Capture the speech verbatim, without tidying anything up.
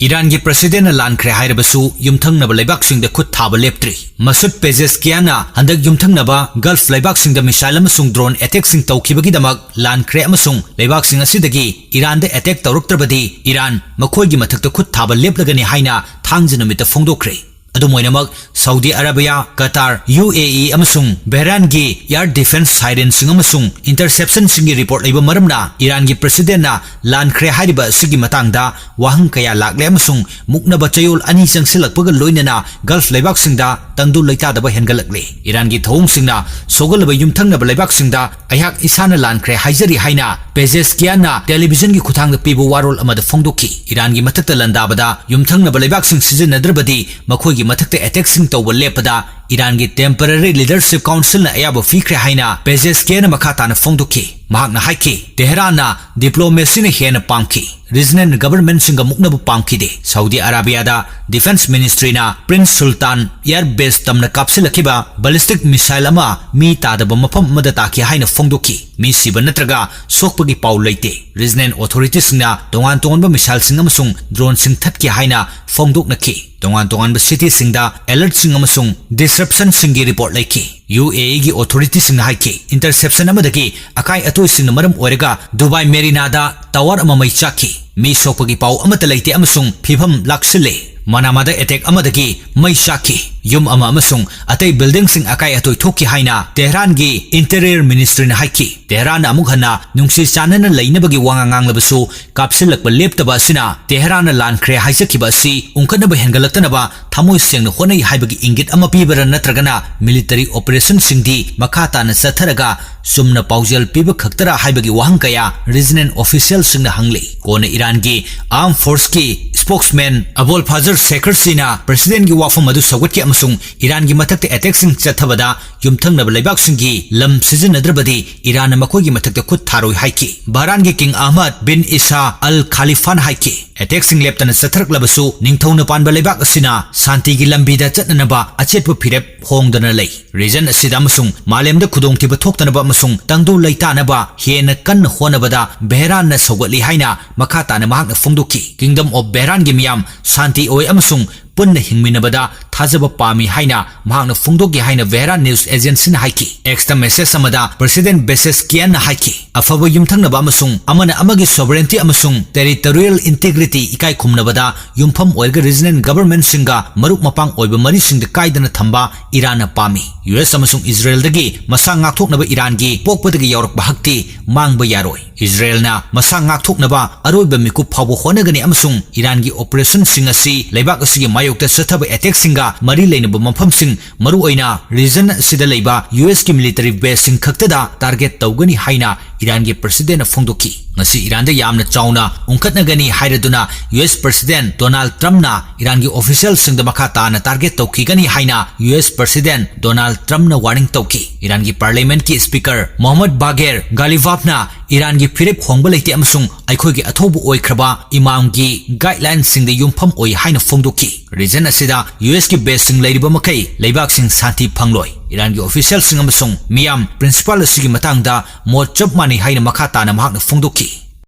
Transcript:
ꯏꯔꯥꯟꯒꯤ ꯄ꯭ꯔꯁꯤꯗꯦꯟꯅ ꯂꯥꯟꯈ꯭ꯔꯦ ꯍꯥꯏꯔꯕꯁꯨ ꯌꯨꯝꯊꯪꯅꯕ ꯂꯩꯕꯥꯛꯁꯤꯡꯗ ꯈꯨꯠ ꯊꯥꯕ ꯂꯦꯞꯇ꯭ꯔꯤ꯫ ꯃꯁꯨꯗ ꯄꯦꯖꯦꯁꯀꯤꯌꯥꯟꯅ ꯍꯟꯗꯛ ꯌꯨꯝꯊꯪꯅꯕ ꯒꯜꯐ ꯂꯩꯕꯥꯛꯁꯤꯡꯗ ꯃꯤꯁꯥꯏꯜ ꯑꯃꯁꯨꯡ ꯗ꯭ꯔꯣꯟ ꯑꯦꯇꯦꯛꯁꯤꯡ ꯇꯧꯈꯤꯕꯒꯤꯗꯃꯛ ꯂꯥꯟꯈ꯭ꯔꯦ ꯑꯃꯁꯨꯡ ꯂꯩꯕꯥꯛꯁꯤꯡ ꯑꯁꯤꯗꯒꯤ ꯏꯔꯥꯟꯗ ꯑꯦꯇꯦꯛ ꯇꯧꯔꯛꯇ꯭ꯔꯕꯗꯤ ꯏꯔꯥꯟ ꯃꯈꯣꯏꯒꯤ ꯃꯊꯛꯇ ꯈꯨꯠ ꯊꯥꯕ ꯂꯦꯞꯂꯒꯅꯤ ꯍꯥꯏꯅ ꯊꯥꯡꯖ ꯅꯨꯃꯤꯠꯇ ꯐꯣꯡꯗꯣꯛꯈ꯭ꯔꯦ꯫ ꯑꯗꯨꯝ ꯑꯣꯏꯅꯃꯛ, ꯁꯥꯎꯗꯤ ꯑꯔꯥꯕꯤꯌꯥ, ꯀꯇꯥꯔ, ꯌꯨ ꯑꯦ ꯏ ꯑꯃꯁꯨꯡ ꯕꯍꯔꯥꯟꯒꯤ air defence sirenꯁꯤꯡ ꯑꯃꯁꯨꯡ interceptionꯁꯤꯡꯒꯤ report ꯂꯩꯕ ꯃꯔꯝꯅ ꯏꯔꯥꯟꯒꯤ ꯄ꯭ꯔꯁꯤꯗꯦꯟꯅ ꯂꯥꯟꯈ꯭ꯔꯦ ꯍꯥꯏꯔꯤꯕ ꯑꯁꯤꯒꯤ ꯃꯇꯥꯡꯗ ꯋꯥꯍꯪ ꯀꯌꯥ ꯂꯥꯛꯂꯦ ꯑꯃꯁꯨꯡ ꯃꯨꯛꯅꯕ ꯆꯌꯣꯜ ꯑꯅꯤ ꯆꯪꯁꯤꯜꯂꯛꯄꯒ ꯂꯣꯏꯅꯅ ꯒꯜꯐ ꯂꯩꯕꯥꯛꯁꯤꯡꯗ ꯇꯪꯗꯨ ꯂꯩꯇꯥꯗꯕ ꯍꯦꯟꯒꯠꯂꯛꯂꯦ꯫ ꯏꯔꯥꯟꯒꯤ ꯊꯧꯑꯣꯡꯁꯤꯡꯅ ꯁꯣꯛꯍꯜꯂꯕ ꯌꯨꯝꯊꯪꯅꯕ ꯂꯩꯕꯥꯛꯁꯤꯡꯗ ꯑꯩꯍꯥꯛ ꯏꯁꯥꯅ ꯂꯥꯟꯈ꯭ꯔꯦ ꯍꯥꯏꯖꯔꯤ ꯍꯥꯏꯅ ꯄꯦꯖꯦꯁꯀꯤꯌꯥꯟꯅ ꯇꯦꯂꯤꯚꯤꯖꯟꯒꯤ ꯈꯨꯠꯊꯥꯡꯗ ꯄꯤꯕ ꯋꯥꯔꯣꯜ ꯑꯃꯗ ꯐꯣꯡꯗꯣꯛꯈꯤ꯫ ꯏꯔꯥꯟꯒꯤ ꯃꯊꯛꯇ ꯂꯥꯟꯗꯥꯕꯗ ꯌꯨꯝꯊꯪꯅꯕ ꯂꯩꯕꯥꯛꯁꯤꯡ ꯁꯤꯖꯤꯟꯅꯗ꯭ꯔꯕꯗꯤ ꯃꯈꯣꯏꯒꯤ ꯃꯊꯛꯇ ꯑꯦꯇꯦꯛꯁꯤꯡ ꯇꯧꯕ ꯂꯦꯞꯄꯗ ꯏꯔꯥꯟꯒꯤ temporary leadership councilꯅ ꯑꯌꯥꯕ ꯄꯤꯈ꯭ꯔꯦ ꯍꯥꯏꯅ ꯄꯦꯖꯦꯁꯀꯤꯌꯥꯟꯅ ꯃꯈꯥ ꯇꯥꯅ ꯐꯣꯡꯗꯣꯛꯈꯤ꯫ ꯃꯍꯥꯛꯅ ꯍꯥꯏꯈꯤ, ꯇꯦꯍꯔꯥꯟꯅ diplomacyꯅ ꯍꯦꯟꯅ ꯄꯥꯝꯈꯤ꯫ Regional governmentꯁꯤꯡꯒ ꯃꯨꯛꯅꯕ ꯄꯥꯝꯈꯤꯗꯦ꯫ ꯁꯥꯎꯗꯤ ꯑꯔꯥꯕꯤꯌꯥꯗ defence ministryꯅ Prince Sultan air base ꯇꯝꯅ ꯀꯥꯞꯁꯤꯜꯂꯛꯈꯤꯕ ballistic missile ꯑꯃ ꯃꯤ ꯇꯥꯗꯕ ꯃꯐꯝ ꯑꯃꯗ ꯇꯥꯈꯤ ꯍꯥꯏꯅ ꯐꯣꯡꯗꯣꯛꯈꯤ꯫ ꯃꯤ ꯁꯤꯕ ꯅꯠꯇ꯭ꯔꯒ ꯁꯣꯛꯄꯒꯤ ꯄꯥꯎ ꯂꯩꯇꯦ꯫ Regional authorityꯁꯤꯡꯅ ꯇꯣꯉꯥꯟ ꯇꯣꯉꯥꯟꯕ missileꯁꯤꯡ ꯑꯃꯁꯨꯡ droneꯁꯤꯡ ꯊꯠꯈꯤ ꯍꯥꯏꯅ ꯐꯣꯡꯗꯣꯛꯅꯈꯤ꯫ ꯇꯣꯉꯥꯟ ꯇꯣꯉꯥꯟꯕ cityꯁꯤꯡꯗ alertꯁꯤꯡ ꯑꯃꯁꯨꯡ disruptionꯁꯤꯡꯒꯤ report ꯂꯩꯈꯤ꯫ ꯌꯨ ꯑꯦ ꯏꯒꯤ authorityꯁꯤꯡꯅ ꯍꯥꯏꯈꯤ, interception ꯑꯃꯗꯒꯤ ꯑꯀꯥꯏ ꯑꯇꯣꯏꯁꯤꯡꯅ ꯃꯔꯝ ꯑꯣꯏꯔꯒ ꯗꯨꯕꯥꯏ ꯃꯦꯔꯤꯅꯥꯗ tower ꯑꯃ ꯃꯩ ꯆꯥꯛꯈꯤ꯫ ꯃꯤ ꯁꯣꯛꯄꯒꯤ ꯄꯥꯎ ꯑꯃꯠꯇ ꯂꯩꯇꯦ ꯑꯃꯁꯨꯡ ꯐꯤꯚꯝ ꯂꯥꯛꯁꯤꯜꯂꯦ꯫ ꯃꯅꯥꯃꯥꯗ attack ꯑꯃꯗꯒꯤ ꯃꯩ ꯆꯥꯛꯈꯤ꯫ ꯌꯨꯝ ꯑꯃ ꯑꯃꯁꯨꯡ ꯑꯇꯩ buildingꯁꯤꯡ ꯑꯀꯥꯏ ꯑꯇꯣꯏ ꯊꯣꯛꯈꯤ ꯍꯥꯏꯅ ꯇꯦꯍꯔꯥꯟꯒꯤ interior ministryꯅ ꯍꯥꯏꯈꯤ꯫ ꯇꯦꯍꯔꯥꯟꯅ ꯑꯃꯨꯛ ꯍꯟꯅ ꯅꯨꯡꯁꯤ ꯆꯥꯟꯅꯅ ꯂꯩꯅꯕꯒꯤ ꯋꯥꯉꯥꯡ ꯉꯥꯡꯂꯕꯁꯨ, ꯀꯥꯞꯁꯤꯜꯂꯛꯄ ꯂꯦꯞꯇꯕ ꯑꯁꯤꯅ ꯇꯦꯍꯔꯥꯟꯅ ꯂꯥꯟꯈ꯭ꯔꯦ ꯍꯥꯏꯖꯈꯤꯕ ꯑꯁꯤ ꯎꯪꯈꯠꯅꯕ ꯍꯦꯟꯒꯠꯂꯛꯇꯅꯕ ꯊꯃꯣꯏ ꯁꯦꯡꯅ ꯍꯣꯠꯅꯩ ꯍꯥꯏꯕꯒꯤ ꯏꯪꯒꯤꯠ ꯑꯃ ꯄꯤꯕꯔꯥ ꯅꯠꯇ꯭ꯔꯒꯅ military operationꯁꯤꯡꯗꯤ ꯃꯈꯥ ꯇꯥꯅ ꯆꯠꯊꯔꯒ ꯆꯨꯝꯅ ꯄꯥꯎꯖꯦꯜ ꯄꯤꯕ ꯈꯛꯇꯔꯥ ꯍꯥꯏꯕꯒꯤ ꯋꯥꯍꯪ ꯀꯌꯥ regional officialꯁꯤꯡꯅ ꯍꯪꯂꯤ꯫ ꯀꯣꯟꯅ ꯏꯔꯥꯟꯒꯤ armed forceꯀꯤ spokesman ꯑꯕꯣꯜ ꯐꯥꯖꯔ ꯁꯦꯈꯔꯁꯤꯅ presidentꯀꯤ ꯋꯥꯐꯝ ꯑꯗꯨ ꯁꯧꯒꯠꯈꯤ ꯑꯃꯁꯨꯡ ꯏꯔꯥꯟꯒꯤ ꯃꯊꯛꯇ attackꯁꯤꯡ ꯆꯠꯊꯕꯗ ꯌꯨꯝꯊꯪꯅꯕ ꯂꯩꯕꯥꯛꯁꯤꯡꯒꯤ ꯂꯝ ꯁꯤꯖꯤꯟꯅꯗ꯭ꯔꯕꯗꯤ ꯏꯔꯥꯟꯅ ꯃꯈꯣꯏꯒꯤ ꯃꯊꯛꯇ ꯈꯨꯠ ꯊꯥꯔꯣꯏ ꯍꯥꯏꯈꯤ꯫ ꯕꯍꯔꯥꯟꯒꯤ king ꯑꯍꯃꯗ ꯕꯤꯟ ꯏꯁꯥ ꯑꯜ ꯈꯥꯂꯤꯐꯥꯅ ꯍꯥꯏꯈꯤ, ꯑꯦꯇꯦꯛꯁꯤꯡ ꯂꯦꯞꯇꯅ ꯆꯠꯊꯔꯛꯂꯕꯁꯨ, ꯅꯤꯡꯊꯧꯅ ꯄꯥꯟꯕ ꯂꯩꯕꯥꯛ ꯑꯁꯤꯅ ꯁꯥꯟꯇꯤꯒꯤ ꯂꯝꯕꯤꯗ ꯆꯠꯅꯅꯕ ꯑꯆꯦꯠꯄ ꯐꯤꯔꯦꯞ ꯍꯣꯡꯗꯅ ꯂꯩ꯫ ꯔꯤꯖꯟ ꯑꯁꯤꯗ ꯑꯃꯁꯨꯡ ꯃꯥꯂꯦꯝꯗ ꯈꯨꯗꯣꯡꯊꯤꯕ ꯊꯣꯛꯇꯅꯕ ꯑꯃꯁꯨꯡ ꯇꯪꯗꯨ ꯂꯩꯇꯥꯅꯕ ꯍꯦꯟꯅ ꯀꯟꯅ ꯍꯣꯠꯅꯕꯗ ꯕꯦꯍꯔꯥꯟꯅ ꯁꯧꯒꯠꯂꯤ ꯍꯥꯏꯅ ꯃꯈꯥ ꯇꯥꯅ ꯃꯍꯥꯛꯅ ꯐꯣꯡꯗꯣꯛꯈꯤ꯫ Kingdom of ꯕꯦꯍꯔꯥꯟꯒꯤ ꯃꯤꯌꯥꯝ ꯁꯥꯟꯇꯤ ꯑꯣꯏ ꯑꯃꯁꯨꯡ ꯄꯨꯟꯅ ꯍꯤꯡꯃꯤꯟꯅꯕꯗ ꯊꯥꯖꯕ ꯄꯥꯝꯃꯤ ꯍꯥꯏꯅ ꯃꯍꯥꯛꯅ ꯐꯣꯡꯗꯣꯛꯈꯤ ꯍꯥꯏꯅ ꯚꯦꯍꯔꯥꯟ ꯅ꯭ꯌꯨꯁ ꯑꯦꯖꯦꯟꯁꯤꯅ ꯍꯥꯏꯈꯤ꯫ ꯑꯦꯛꯁꯇ ꯃꯦꯁꯦꯖ ꯑꯃꯗ ꯄ꯭ꯔꯦꯁꯤꯗꯦꯟꯠ ꯕꯦꯁꯦꯁꯀꯤꯌꯟꯅ ꯍꯥꯏꯈꯤ, "ꯑꯐꯕ ꯌꯨꯝꯊꯪꯅꯕ ꯑꯃꯁꯨꯡ ꯑꯃꯅ ꯑꯃꯒꯤ ꯁꯣꯚꯔꯦꯟꯇꯤ ꯑꯃꯁꯨꯡ ꯇꯦꯔꯤꯇꯣꯔꯤꯌꯦꯜ ꯏꯟꯇꯤꯒ꯭ꯔꯤꯇꯤ ꯏꯀꯥꯏ ꯈꯨꯝꯅꯕꯗ ꯌꯨꯝꯐꯝ ꯑꯣꯏꯔꯒ ꯔꯤꯖꯅꯦꯜ ꯒꯚꯔꯟꯃꯦꯟꯠꯁꯤꯡꯒ ꯃꯔꯨꯞ ꯃꯄꯥꯡ ꯑꯣꯏꯕ ꯃꯔꯤꯁꯤꯡꯗ ꯀꯥꯏꯗꯅ ꯊꯝꯕ ꯏꯔꯥꯟꯅ ꯄꯥꯝꯃꯤ꯫ ꯌꯨ ꯑꯦꯁ ꯑꯃꯁꯨꯡ ꯏꯖꯔꯦꯜꯗꯒꯤ ꯃꯁꯥ ꯉꯥꯛꯊꯣꯛꯅꯕ ꯏꯔꯥꯟꯒꯤ ꯄꯣꯛꯄꯗꯒꯤ ꯌꯥꯎꯔꯛꯄ ꯍꯛꯇꯤ ꯃꯥꯡꯕ ꯌꯥꯔꯣꯏ꯫ ꯏꯖꯔꯦꯜꯅ ꯃꯁꯥ ꯉꯥꯛꯊꯣꯛꯅꯕ ꯑꯔꯣꯏꯕ ꯃꯤꯀꯨꯞ ꯐꯥꯎꯕ ꯍꯣꯠꯅꯒꯅꯤ ꯑꯃꯁꯨꯡ ꯏꯔꯥꯟꯒꯤ ꯑꯣꯄꯔꯦꯁꯟꯁꯤꯡ ꯑꯁꯤ ꯂꯩꯕꯥꯛ ꯑꯁꯤꯒꯤ ꯃꯥꯌꯣꯛꯇ ꯆꯠꯊꯕ ꯑꯦꯇꯦꯛꯁꯤꯡꯒ ꯃꯔꯤ ꯂꯩꯅꯕ ꯃꯐꯝꯁꯤꯡ, ꯃꯔꯨꯑꯣꯏꯅ ꯔꯤꯖꯟ ꯑꯁꯤꯗ ꯂꯩꯕ ꯌꯨ ꯑꯦꯁꯀꯤ ꯃꯤꯂꯤꯇꯔꯤ ꯕꯦꯁꯁꯤꯡ ꯈꯛꯇꯗ ꯇꯥꯔꯒꯦꯠ ꯇꯧꯒꯅꯤ" ꯍꯥꯏꯅ ꯏꯔꯥꯟꯒꯤ ꯄ꯭ꯔꯦꯁꯤꯗꯦꯟꯠꯅ ꯐꯣꯡꯗꯣꯛꯈꯤ꯫ ꯉꯁꯤ ꯏꯔꯥꯟꯗ ꯌꯥꯝꯅ ꯆꯥꯎꯅ ꯎꯪꯈꯠꯅꯒꯅꯤ ꯍꯥꯏꯔꯗꯨꯅ ꯌꯨ ꯑꯦꯁ ꯄ꯭ꯔꯦꯁꯤꯗꯦꯟꯠ ꯗꯣꯅꯥꯜꯗ ꯇ꯭ꯔꯝꯞꯅ ꯏꯔꯥꯟꯒꯤ ꯑꯣꯐꯤꯁꯤꯌꯦꯜꯁꯤꯡꯗ ꯃꯈꯥ ꯇꯥꯅ ꯇꯥꯔꯒꯦꯠ ꯇꯧꯈꯤꯒꯅꯤ ꯍꯥꯏꯅ ꯌꯨ ꯑꯦꯁ ꯄ꯭ꯔꯦꯁꯤꯗꯦꯟꯠ ꯗꯣꯅꯥꯜꯗ ꯇ꯭ꯔꯝꯞꯅ ꯋꯥꯔꯅꯤꯡ ꯇꯧꯈꯤ꯫ ꯏꯔꯥꯟꯒꯤ ꯄꯥꯔꯂꯤꯌꯥꯃꯦꯟꯠꯀꯤ ꯁ꯭ꯄꯤꯀꯔ ꯃꯣꯍꯝꯃꯗ ꯕꯥꯒꯦꯔ ꯒꯥꯂꯤꯕꯥꯐꯅ ꯏꯔꯥꯟꯒꯤ ꯐꯤꯔꯦꯞ ꯍꯣꯡꯕ ꯂꯩꯇꯦ ꯑꯃꯁꯨꯡ ꯑꯩꯈꯣꯏꯒꯤ ꯑꯊꯧꯕ ꯑꯣꯏꯈ꯭ꯔꯕ ꯏꯃꯥꯝꯒꯤ ꯒꯥꯏꯗꯂꯥꯏꯟꯁꯤꯡꯗ ꯌꯨꯝꯐꯝ ꯑꯣꯏ ꯍꯥꯏꯅ ꯐꯣꯡꯗꯣꯛꯈꯤ꯫ ꯔꯤꯖꯟ ꯑꯁꯤꯗ ꯌꯨ ꯑꯦꯁꯀꯤ ꯕꯦꯁꯁꯤꯡ ꯂꯩꯔꯤꯕ ꯃꯈꯩ ꯂꯩꯕꯥꯛꯁꯤꯡ ꯁꯥꯟꯇꯤ ꯐꯪꯂꯣꯏ꯫ ꯏꯔꯥꯟꯒꯤ ꯑꯣꯐꯤꯁꯤꯌꯦꯜꯁꯤꯡ ꯑꯃꯁꯨꯡ ꯃꯤꯌꯥꯝ ꯄ꯭ꯔꯤꯟꯁꯤꯄꯥꯜ ꯑꯁꯤꯒꯤ ꯃꯇꯥꯡꯗ ꯃꯣꯠ ꯆꯞ ꯃꯥꯟꯅꯩ ꯍꯥꯏꯅ ꯃꯈꯥ ꯇꯥꯅ ꯃꯍꯥꯛꯅ ꯐꯣꯡꯗꯣꯛꯈꯤ꯫